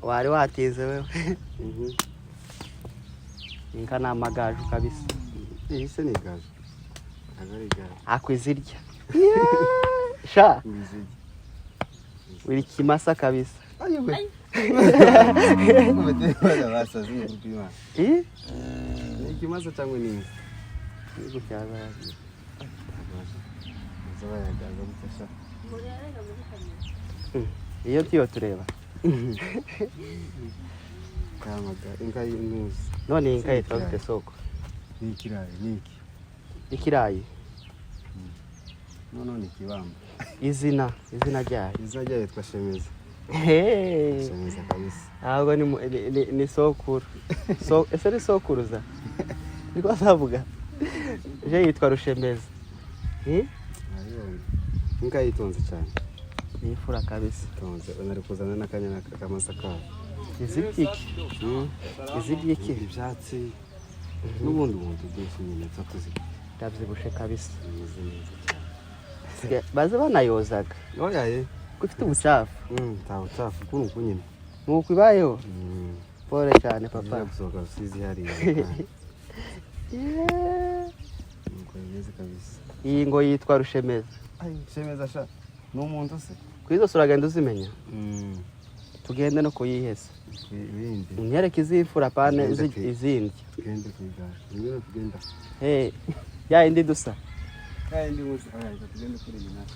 Wari watinze wewe. Inka ni amagaju kabisa. Iyi se ni igaju? Ntabwo ari igaju. Akwizirya sha. Ibizigi. Uri kimasa kabisa. Ayiwe. Basazi n'ubw'Imana. Eh? Ni ikimasa cyangwa ni inka? Ni gutya bazi. Baza bayagaza gutya sha. Iyo tuyo tureba. Kamaga inka y'intuzi. None iyi nka yitwa gute soko? Ni ikirayi, ni iki? Ikirayi. Noneho ni ikibamba. Izina ryayo? Izina ryayo yitwa Shemeza. Hey. Shemeza kabisa. Ntabwo ni, ni sokuru. So, ese ni sokuruza? Niko bazavuga. Je yitwa Rushemeza. Eh? Urabibona? Inka yitonze cyane. Ni imfura kabisa. Itonze. Banari kuzana n'akanyana k'akamasa kabo. Izirya iki? Izirya iki? Ibyatsi n'ubundi buntu bwinshi nyine tuba tuzirya. Ndabyibushe kabisa. Bimeze neza cyane. Baze banayozaga. Oya ye. Ko ifite ubucafu. Nta bucafu kuno uku nyine. Nuko ibayeho. Pole cyane papa. Papa. Gusohoka Rusizi hariya. Yeah. Nuko bimeze kabisa. Iyi ngo yitwa Rushemeza. Ay, Shemeza sha. Ni umuntu se? Kuri izo uragenda uzimenya. Tugende no kuyihesa. Ibindi. Unyereke iz'imfura pane. Tugende Izindi. Tugende ku igare. Ngwino tugenda. Hey, ya indi dusa. Kandi muzi. Oya, reka tugende kuri iyi nayo.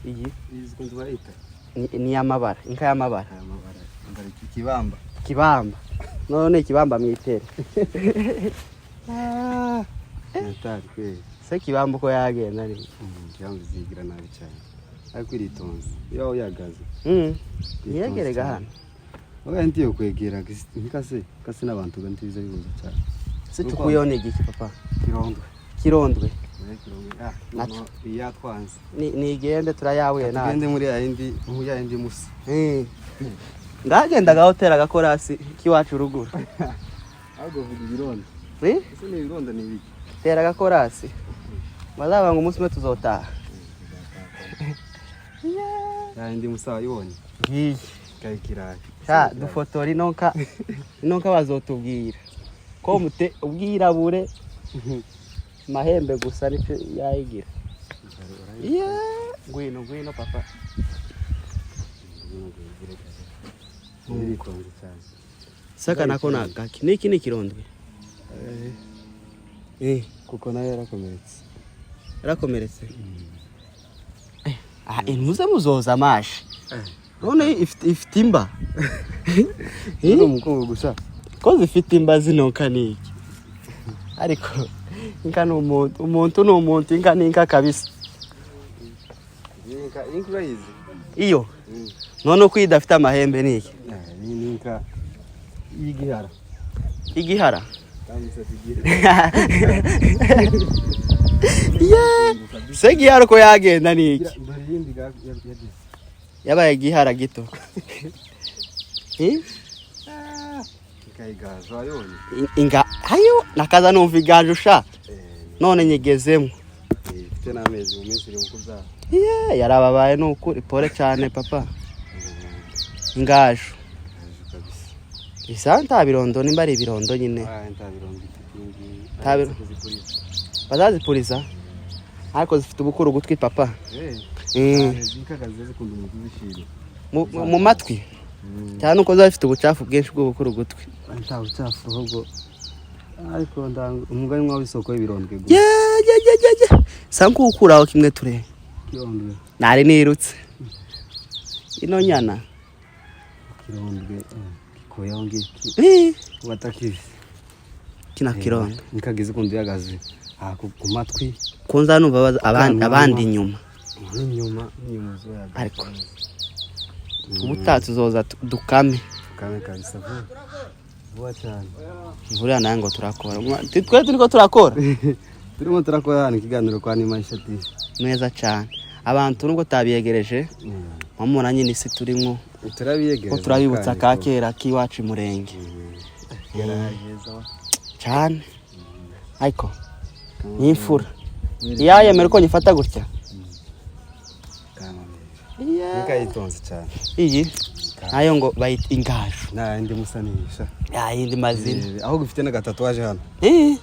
Iyi Iyi zikunze barayita. ni iy'amabara, inka y'amabara. Aya mabara. Mbara iki kibamba. Kibamba. None ikibamba mwitere. Natari kweli. Se kibamba uko yagenda ni. Kibamba zigira nabi cyane. Ariko iritonze. Iyo yagaze. Niyegerega hano. Oya, ntiyo kwegera nkase kasi n'abantu gantiza bibuza cyane. Se tukuyeho ni igiki papa? Kirondwe. Kirondwe. Oya, kirondwe. Ah, Naco. no, iyatwanze. Ni nigende turayahuye nawe. Tugende muri ya yindi musa. Ndagenda gahotera agakorasi k'iwacu ruguru. Ahubwo vuga ibirondo. Eh? Ese ni ibirondo ni ibiki? Tera agakorasi. Bazaba ngo umunsi umwe tuzotaha. Ya yindi musa wayibonye? Ngiyi. Kayi kirayi. Sha dufotora inonka. Inonka bazotubwira. Ko mute ubwirabure mahembe gusa nicyo yayigira. Yeah. Ngwino ngwino papa. Iritonze cyane. Saka nako nagaki. Niki ni kirondwe. Eh, Kuko nayo yarakomeretse. yarakomeretse. Ah, muze muzoza amashi. None ifite imba. Ni umukungu gusa. Ko zifite imba zino nka ni iki? Ariko inka ni umuntu, umuntu ni umuntu, inka ni inka kabisa. Iyi nka, iyi nka urayizi? Iyo none uko idafite amahembe ni iki? Iyi ni inka y'igihara. Igihara. Kandi se tugira. Yeah. Se gihara uko yagenda ni iki? Dore iyindi yagize. Yabaye igihara gito. Eh? Inka y'igaju wayibonye? Inga ayo nakaza numva igaju sha. None nyigezemo. Ifite n'amezi, mu minsi iri mu kubyara. Yeah, yarababaye ni ukuri, pole cyane papa. Ingaju. Gaju kabisa. Bisa nta birondo, nimba ari ibirondo nyine. Ah, nta birondo ifite iyi ngiyi. Kuzipuriza. Bazazipuriza ariko zifite ubukuru gutwi papa. Eh. Izi nka kazi zikunda umuntu uzishira. Mu matwi cyane uko ziba zifite ubucafu bwinshi bw'ubukuru gutwi. Nta bucafu ahubwo, ariko umugani mwawe isoko y'ibirondwe gusa. Ye ye ye ye, sa nk'ukuraho kimwe turebe. Kirondwe. Nari nirutse ino nyana. Kirondwe kikoyaho ngiki. Eh, Batakizi. Kina kirondo. Inka zikunda ihagaze aha ku matwi. Kunza numva abandi Kukananwa. Abandi inyuma. N'inyuma n'inyuma zoyaga. Ariko ubutaha tuzoza dukame. Kame kabisa, vuba vuba cyane. Buriya nawe ngo turakora. Twe turiko turakora. Turimo turakora hano ikiganiro kwa Nimaisha TV. Neza cyane abantu nubwo tabiyegereje mumubona nyine isi turimwo. Turabiyegereza. Ko turabibutsa ka kera k'iwacu i Murenge cyane, ariko ni imfura iyayemera uko nyifata gutya. Inka yitonze cyane. Iyi. Inka. Nayo ngo bayita ingaju. Nta yindi musanisha. Yindi mazina. Ahubwo ufite n'agatatuwaje hano.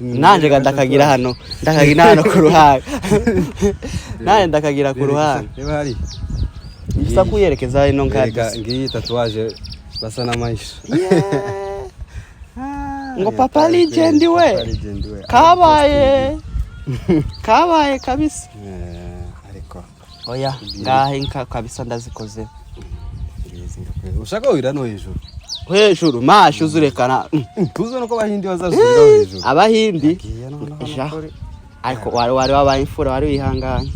Nanje ga ndakagira hano, ndakagira hano ku ruhanga, nanje ndakagira ku ruhanga. Reba hari. Bisa kuyerekeza ino Erega nkadi. Ngiyi tatuwaje basa na maisha. Ngo Papa Legend we. Papa Legend we. Kabaye kabaye kabisa. Ariko Oya, ngahe inka kabisa ndazikoze. Ngizi ngakwezi. Ushaka wira no hejuru. Hejuru mashi uzurekana. Tuzo nuko abahindi bazasubira hejuru. Abahindi. Ngiye noneho Ja. nukuri. Ariko wari wabaye imfura, wari wihanganye.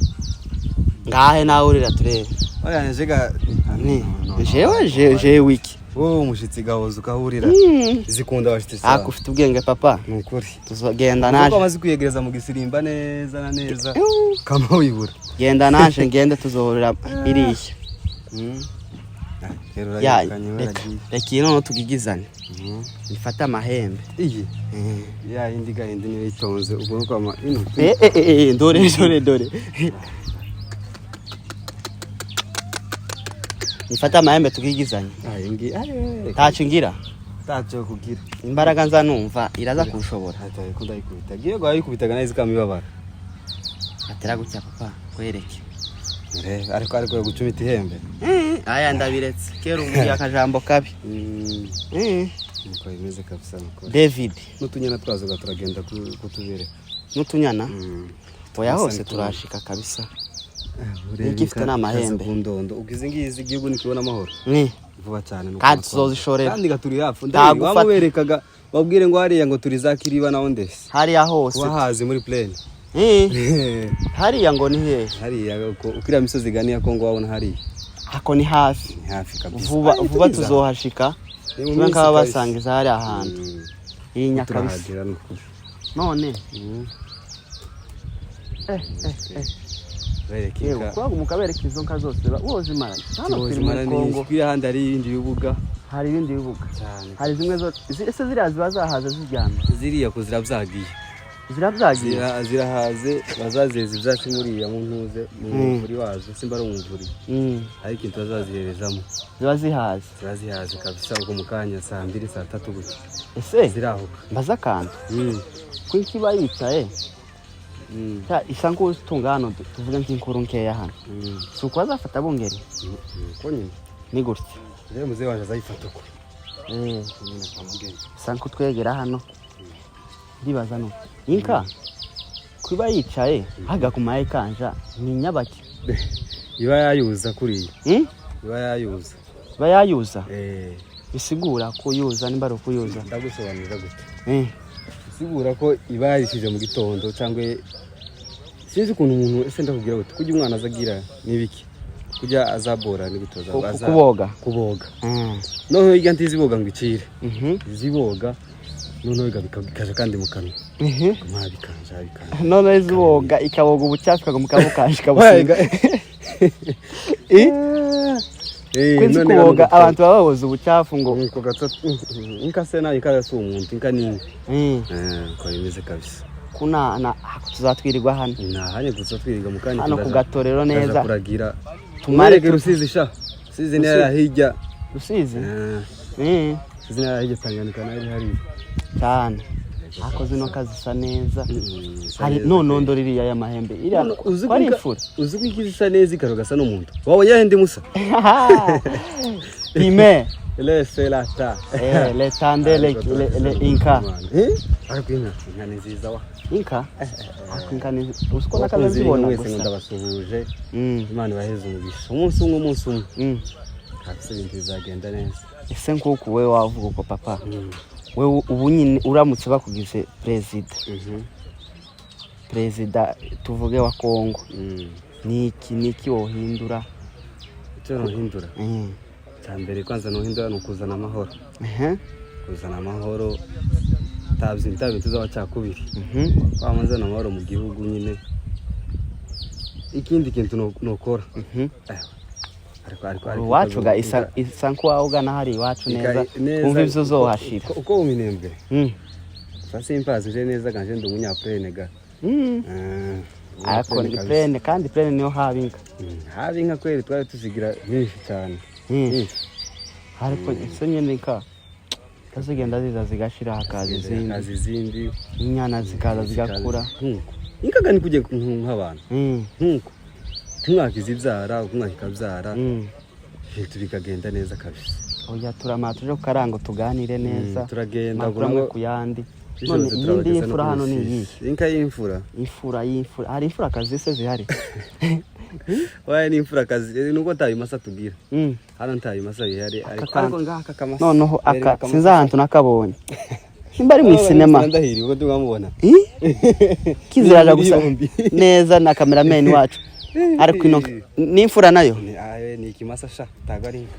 Ngahe nawe urira turebe. Oya, njega. Ni jewe jewe iki? Wowe umushitsi gahoza ukahurira. Zikunda abashitsi. Ako ufite ubwenge, papa. Ni ukuri. Tuzogenda Nuko naje. amaze kwiyegereza mu gisirimba neza na neza. Kama wibura. Genda naje, ngende tuzohurira iriya. Rero Ya. urayirukanye, Reka. waragiye. Reka iyi noneho tugigizane, ifate amahembe. Iyi. Ya yindi gahindi niyo yitonze ubwo nuko ama ino. Eh, dore dore dore, nifate amahembe tugigizanye. Ah, iyi ngiyi. Ntacyo ngira. Ntacyo kugira. Imbaraga nza numva iraza kunshobora. Ati ko ndayikubita. Giye gwa yikubitaga nayo zikamibabara. Atera gutya, papa, kwereke. Reba ariko gucumita ihembe. Aya ndabiretse, kera umbwiye akajambo kabi. Niko bimeze kabisa nuko. David. N'utunyana twazo ga turagenda kutubereka. N'utunyana? Oya, hose Turasa. turashika kabisa. Urebe Niki ifite inka n'amahembe. ikaza ku ndondo. Ubwo izi ngizi igihugu nikibona amahoro. Ni Vuba cyane nuko Kandi natwara. tuzozishorera. Kandi gaturi hafi. Ndagufata. Wamuberekaga babwire ngo hariya ngo turi za Kiriba naho ndese. Hariya hose. Wahazi muri plane. Hariya ngo ni hehe? Hariya uko ukiriya misozi igana iya Kongo wabona hariya. Ako ni hafi. Ni hafi kabisa. Vuba Ari vuba turiza. tuzohashika. Ni mu Tube minsi nk'aba kabisa. basangiza hariya hantu. Iyi nyakabisa. Turahagera nukuri. None Bereka yewe inka. kuba mukabereka izo nka zose wozimara hano turi Tuzimara muri ni Kongo. nyinshi. Ahandi hari ibindi bibuga. Hari ibindi bibuga. Cyane. Hari zimwe zo ese ziriya ziba zahaze ziryamye? Ziriya ko zirabyagiye. Zirabyagiye. Zirahaze bazaziheza ibyatsi muriya mu ntuze mu muvuri wazo, simba ari umuvuri. Ariko ikintu bazaziherezamo. Ziba zihaze. Ziba zihaze kabisa, ubwo mu kanya saa 2 saa 3 gutya Ese zirahuka. mbaza akantu ko ikiba yicaye isa nk'utunga hano, tuvuge nk'inkuru nkeya hano, si uko bazafata bungeri? Uko nyine. Ni gutya. Rero muzehe waje azayifata uko nyine akamugeni. Isa nk'utwegera hano, ndibaza no inka kuba yicaye haga ku mayekanja ni nyabaki? Iba yayuza kuriya. Iba yayuza. Iba yayuza? Eh. Bisigura kuyuza nimba ari ukuyuza? Ndagusobanurira gute? Sigura ko iba yarishije mu gitondo cyangwa sinzi ukuntu umuntu, ese ndakubwira gute, kujya umwana azagira n'ibiki, kujya azabora ni gutoza Kuboga. Kuboga. Noneho hirya ntiziboga ngo icire. Ziboga noneho bikaja kandi mu kanwa. Ma bikanja bikanja. Noneho iziboga ikaboga ubucafu ikaguma ikabukanje ikabusiga. Kwinzi none kuboga gano abantu baba baboza ubucafu ngo Niko gatatu inka se nayo inka si umuntu, inka ni inka. Uko bimeze kabisa. Kunana tuzatwirirwa hano. Nahanye gusa twirirwa mu kanya. Hano ku gatorero Tukaja neza. kuragira. Tumare. Tumareke Rusizi sha. Rusizi ni hariya hirya. Rusizi. Rusizi ni hariya hirya, Tanganyika nayo iri hariya. Cyane, ariko zino nka zisa neza. Isa Hari neza. nonondo ririya y'amahembe iriya None uzi ko ari ko inka- imfura. Uzi ko inka isa neza ikarogasa n'umuntu wabonye yahindi musa. Ime. Lese lata. Le tande le inka. Ariko inka ni nziza wa. Inka, ariko inka ni uzi ko nakaza Abakunzi b'inka zibona mwese ngo gusa. ndabasuhuje. Imana ibaheze umugisha umunsi umwe, umunsi umwe kabisa ibintu bizagenda neza. Ese nk'uku wowe wavuga uko, papa, wewe ubu nyine uramutse bakugize perezida, perezida tuvuge wa Kongo, niki wohindura? Icyo nohindura? Cya mbere kwanza nohindura ni ukuzana amahoro. Kuzana amahoro tabyo nta bintu z'abacakubiri. Wamazana amahoro mu gihugu nyine. Ikindi kintu nokora ariko Iwacu ga isa nk'uwawe ugana hari iwacu neza, wumva ibyo uzohashira. Uko uminembwe sasa impazi nje neza ganje ndi umunyaplene ga. Ariko Umunyaplene ni kabisa. plene, kandi plene niyo haba inka. Haba inka kweli, twari tuzigira nyinshi cyane. Nyinshi. Ariko ese nyine inka zigenda ziza zigashira, hakaza izindi. Hakaza izindi. Inyana zikaza zigakura. Nkuko inkaga ni kujya nk'abantu, nkuko umwaka izibyara, umwaka ikabyara, ibintu bikagenda neza kabisa. Oya, turamara tuje ku karango tuganire neza. Turagenda. Amakuru amwe ku yandi. None Ijoro iyindi turabageza no y'imfura ku hano ni Rusizi. iyihe? Inka y'imfura. Imfura y'imfura, hari imfura kazi se zihari? Waye, ni imfura kazi, nuko nta bimasa tugira. Hano nta bimasa bihari, ariko Aka ariko ngaha aka kamasa. Noneho Bereka aka akamasa. sinzi ahantu nakabonye, nimba ari mu sinema. Ndahiriwe ko tukamubona. Eh? Kiziraja gusa Miliyoni. neza na cameraman wacu. Ariko ino ni imfura nayo? Ni aye, ni ikimasa sha, ntabwo ari inka.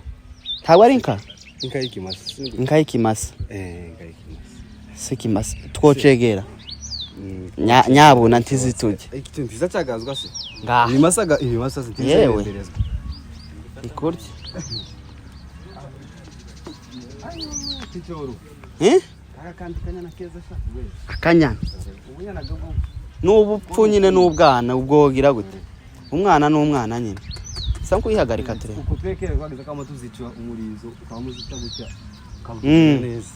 Ntabwo ari inka? Inka y'ikimasa. Inka y'ikimasa. Eh, inka y'ikimasa. Si ikimasa twocegera. Nyabuna ntizitujye. Ikintu nziza cyagazwa se. Ngaha. Ibimasa ibimasa se. Yewe. Ntizirenderezwa. Ikurya. Kicyoro. Eh? Aka kandi kanyana keza sha. Akanyana. Ubunyana bwo N'ubupfu nyine n'ubwana ubwogira gute, umwana n'umwana nyine sa kuyihagarika turebe. Uko twekere twageze kama tuzica umurizo ukamuzita gutya, ukavuga neza.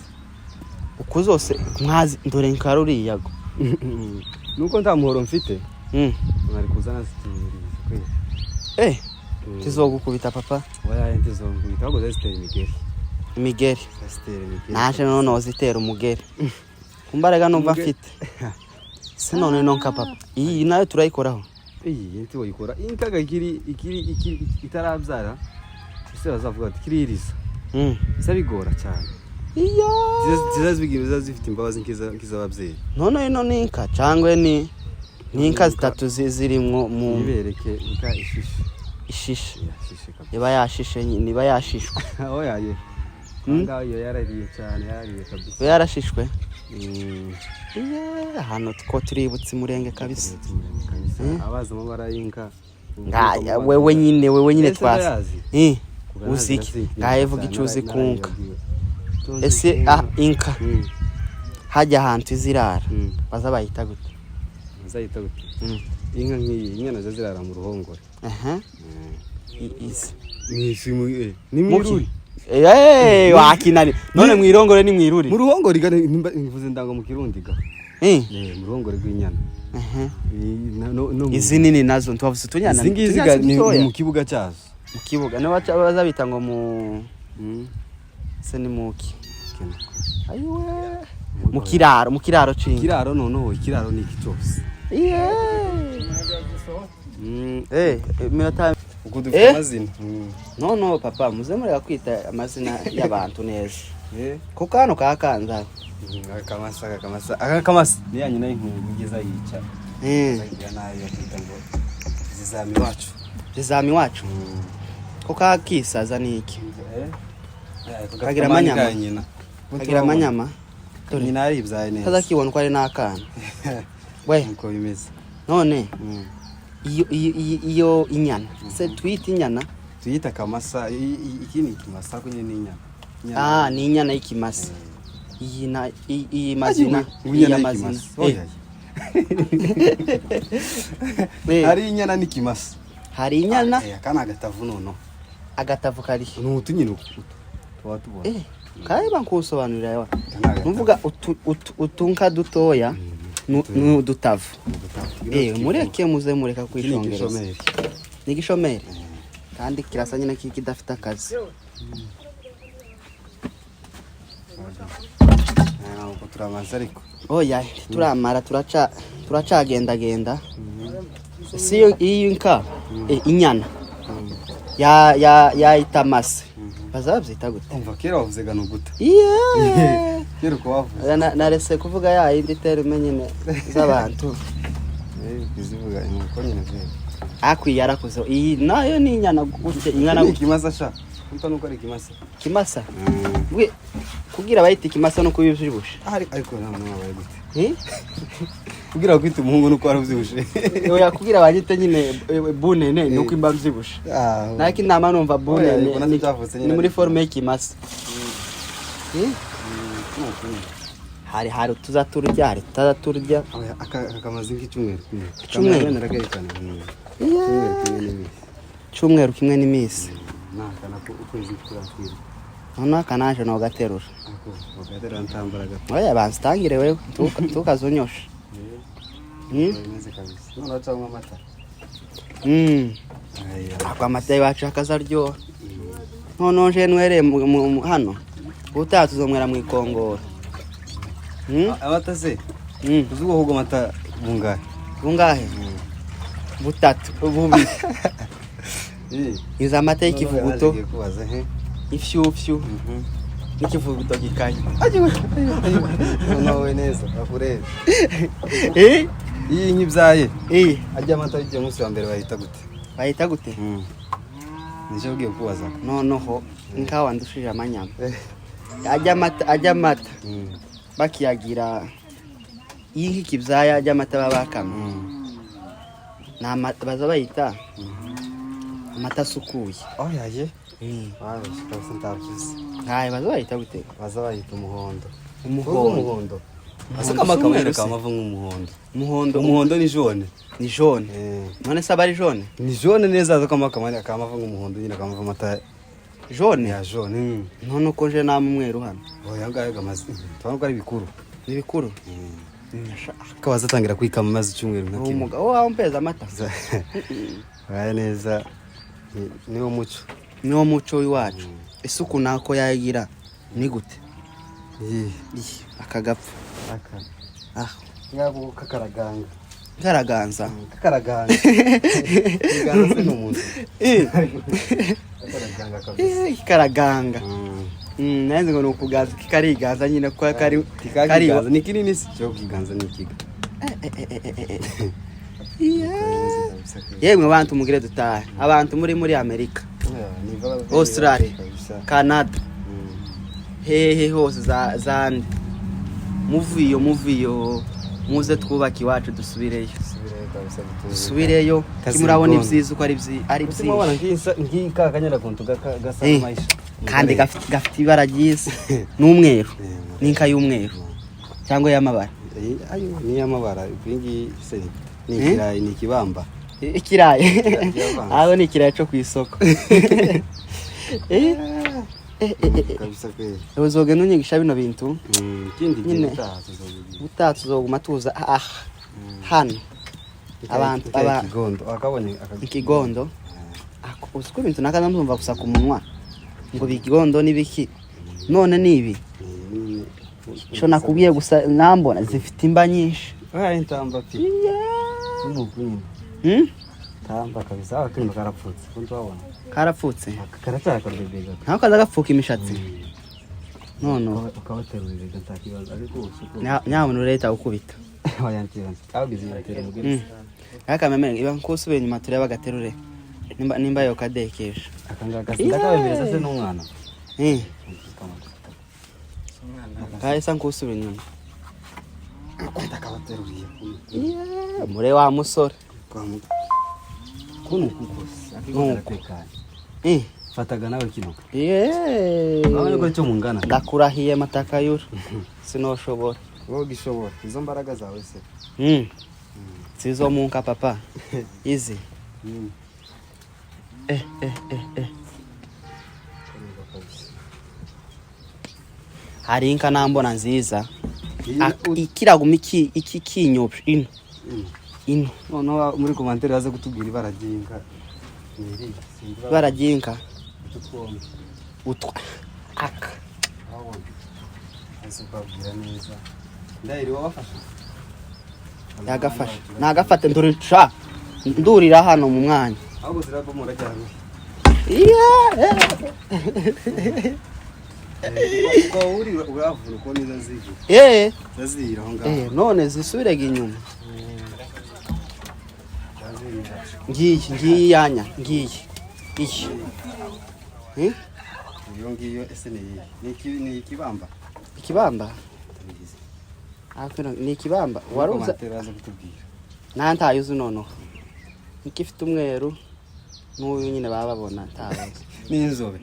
Uko zose mwazi ndore nka ruriya go. Nuko nta muhoro mfite, mwari kuzana zitiriza kweli. Eh, tizogukubita papa. Oya, ntizongubita, ahubwo zitera imigeri. Imigeri. Zitera imigeri. Naje none zitera umugeri ku mbaraga numva Umugeri. mfite se. None nonka papa, iyi nayo turayikoraho? Iyi nti wayikora inkaga ikiri itarabyara, ese bazavuga ati kiririza. Bisa bigora cyane. Iya. Ziza zifite imbabazi nk'iz'ababyeyi. None ino ni inka cyangwa ni inka zitatu zirimwo mu Ibereke inka ishishe. Ishishe. Yashishe kabisa. Iba yashishe nyine, iba yashishwe. Oya ye, ngaho iyo yarariye cyane, yarariye kabisa. Iba yarashishwe. Iya, hano two tuributse umurenge kabisa. Kabisa, abazi amabara y'inka. Ngaya wewe nyine, wewe nyine. Ese Twasa. ndayazi. Eh, uzi iki? Ngaye vuga icyo uzi ku nka. Ese inka hajya ahantu izirara baza bayita gute? Bazayita gute? Inka nk'iyi, inyana zo zirara mu ruhongore. Aha. Izi Ni mwiruri. Eh, wakinani none mwirongore ni mwiruri. Mu ruhongore ga, mvuze ndango mu Kirundi ga. Eh. Eh, mu ruhongore rw'inyana. Aha. No Izi nini nazo ntwavuze utunyana. Izi ngizi ga ni mu kibuga cyazo. Mu kibuga nibo baca baza bita ngo mu se ni muki? Ayiwe, mu kiraro, mu kiraro c'inka. Ikiraro, noneho ikiraro ni iki cyose. Eh, iminota. Uko dufite amazina. No no papa, muze mureka kwita amazina y'abantu neza. Eh. Kuko hano kakanza. Akamasa, akamasa, aka kamasa ni ya nyina y'inkungu igeza yica. Agira nabi bakita ngo zizami iwacu. Zizami iwacu. Ko kakisaza ni iki? Kagira amanyama. Nyina. Kagira amanyama. Dore nyina yaribyaye neza. Kazakibona uko ari n'akana we. Uko bimeze. None iyo inyana se twita inyana? Tuyita akamasa. Iki ni ikimasa, ariko nyine ni inyana. Ah, ni inyana y'ikimasa. Iyi na iyi mazina. Ngo inyana Iyi amazina. y'ikimasa. Eh, Oya. Eh, Hari inyana n'ikimasa. Hari inyana. Eh, aka ni agatavu noneho. Agatavu karihe? Ni utu nyine utu tuba tubona. Eh, kareba nkusobanurira yawe. Aka ni agatavu. Nuvuga utu utunka dutoya ni udutavu. Udutavu. Eh, mureke, muze mureka Iki ni kwishongereza. igishomeri. Ni igishomeri kandi kirasa nyine kidafite akazi. Ah, uko turamaze ariko. Oya, turamara, turacagendagenda. Si iyo iyi nka, inyana ya ya yayita amase, baza babyita gute? Umva, kera wavuze ni uguta. Iye. Kera uko wavuze. Narese kuvuga ya yindi terme nyine z'abantu. Eh, kuzivuga ni uko nyine vuga. Akwiye yarakuze. Iyi nayo ni inyana gutya ingana Ni gutya. ikimasa sha. Umva, nuko ari ikimasa. Kimasa. Bwe kugira bayita ikimasa no kubivyibusha. Ariko nta muntu wabaye gute? Eh? Kugira ngo kwita umuhungu nuko wari ubyibushe. Oya, kugira bayite nyine bunene nuko imba mvyibushe. Ah, Nako inama numva Oya, bunene ubona byavutse nyine ni muri ari forme y'ikimasa. Eh? Hari tuza turya, hari tutaza turya. Oya, aka kamaze nk'icyumweru kimwe. Icyumweru? Kamera naragarekana. Icyumweru kimwe n'iminsi. Cyumweru kimwe n'iminsi. Nakana ko ukwezi kurakwira. Noneho aka naje nogaterura. Ako ugaterura ntambaraga. Oya, banzitangire wewe, tukazunyosha. Bimeze kabisa. Noneho cyangwa amata. Aya. Ako amata iwacu akazaryoha. Noneho nje nwereye hano, ubutaha tuzonywera mu ikongoro. Amata se? Uzi ubwoko bw'amata bungahe? Bungahe? Butatu, bubiri. Izi amata y'ikivuguto, Ngiye kubaza he? ifyufyu n'ikivuguto gikanye. Noneho we neza akurebe. Eh? Iyi nka ibyaye. Eh, Ajya amata y'ugiye munsi wa mbere bayita gute? Bayita gute? Nicyo ugiye kubaza. Noneho nkawa wandushije amanyama. Ajya amata bakiyagira iyo inka ikibyaye, ajya amata baba bakamye. Ni amata baza bayita amata asukuye. Oh yaye. Wabeshye kabisa, ntabyizi. Ntayo baza bayita gute? Baza bayita umuhondo. Umuhondo. Umuhondo. Asa Umuhondo kama si umweru kamwe se? kamava nk'umuhondo. Umuhondo. Umuhondo ni jaune. Ni jaune. None se aba ari jaune? Ni jaune neza, aza kama kamwe kamava nk'umuhondo nyine, kamava amata Jaune. ya jaune. None uko nje nama umweru hano. Oya, ngayo gamaze. Tubona ko ari bikuru. Ni bikuru. Ko bazatangira kwikama maze icyumweru nka kimwe. Umugabo wawe umpeza amata. Oya neza. Niwo muco. Niwo muco w'iwacu. Isuku nako yagira ni gute? Iyi. Ih, akagapfa. Aka. Ah. Ngako kakaraganga. Karaganza. Kakaraganga. Kiganza se ni umuntu. Eh. Kakaraganga kabisa. Eh, karaganga. Nanze ngo ni ukuganza, kikariganza nyine kuko kari kari. Kikaganza ni kinini si cyo, kiganza ni ikiga. Yeah. Yemwe bantu, mugire dutahe. Abantu muri Amerika, Australia, Canada, hehe hose, za zande, muviyo muze twubake iwacu, dusubireyo, dusubireyo. Kazi Murabona ibigondo. ibyiza uko ari byinshi. Ngiyi ka kanyana kuntu gasa n'amayisha. Kandi gafite ibara ryiza n'umweru, n'inka y'umweru cyangwa y'amabara. Ayo ni iy'amabara. Iyi ngiyi se ni ikirayi, ni ikibamba. Ikirayi. Kiravanze. Aho ni ikirayi cyo ku isoko. Eh, eh, eh, eh. Kabisa kweli. Uzogenda unyigisha bino bintu. Ikindi gihe Nyine. utaha tuzobigira. Ubutaha tuzoguma tuza aha hano abantu aba Ikigondo akabonye ikigondo. Ako, uzi ko ibintu nakaza ndumva gusa ku munwa ngo bigondo n'ibiki, none ni ibi cyo nakubwiye gusa, nambona zifite imba nyinshi. Oya, intamba pi. Nuku nyine. Tamba kabisa, akindi karapfutse. Kuntu wabona. Karapfutse. Karacyari akabebe. Ntabwo kaza gapfuka imishatsi none. Ukabaterura ibega nta kibazo, ariko usuku. Nyabona leta ukubita. Oya, ntibanze. Abagize ibatera mugere. Akameme iba nkusubiye inyuma turebe agaterure nimba yokadekesha. Akangaka ndakabemereza se n'umwana. Eh, kahise nkusubira inyuma. Ndakabateruriye. Yeah, mure wa musore. Kuno kukose. Nuko. Eh. Fataga nawe kino. Yeah. Urabona ko cyo mungana. Ndakurahiye matakayura sinoshobora. Wowe gishobora. Izo mbaraga zawe se. Sizo munka papa izi. Eh, eh, eh, eh. Hari inka nambona nziza. Ikiraguma iki kinyobye ino ino. Noneho muri commentaire baze kutubwira ibara ry'inka. Ni irihe? Sinzi ibara. Ibara ry'inka. Utu twombi. Utwa aka. Urabona. Azi kubabwira neza. Ndahiri wabafasha. Yagafashe nagafate, ndurisha ndurira hano mu mwanya. Ahubwo zirabomora cyane. Yeah. Uko uri uravuna uko nizo zigira. Eh. Zazira aho ngaho. Eh, none zisubirega inyuma. Zazira. Ngiyi, ngiyi yanya, ngiyi iyi. Eh? Iyo ngiyo ese ni iyihe? Ni ikibamba. Ikibamba. Ndabizi. Ah, ni ikibamba waruza. Commentaire baze kutubwira. Nta ntayuzi noneho nk'ifite umweru n'uyu nyine baba babona ntabazi. Ni inzobe.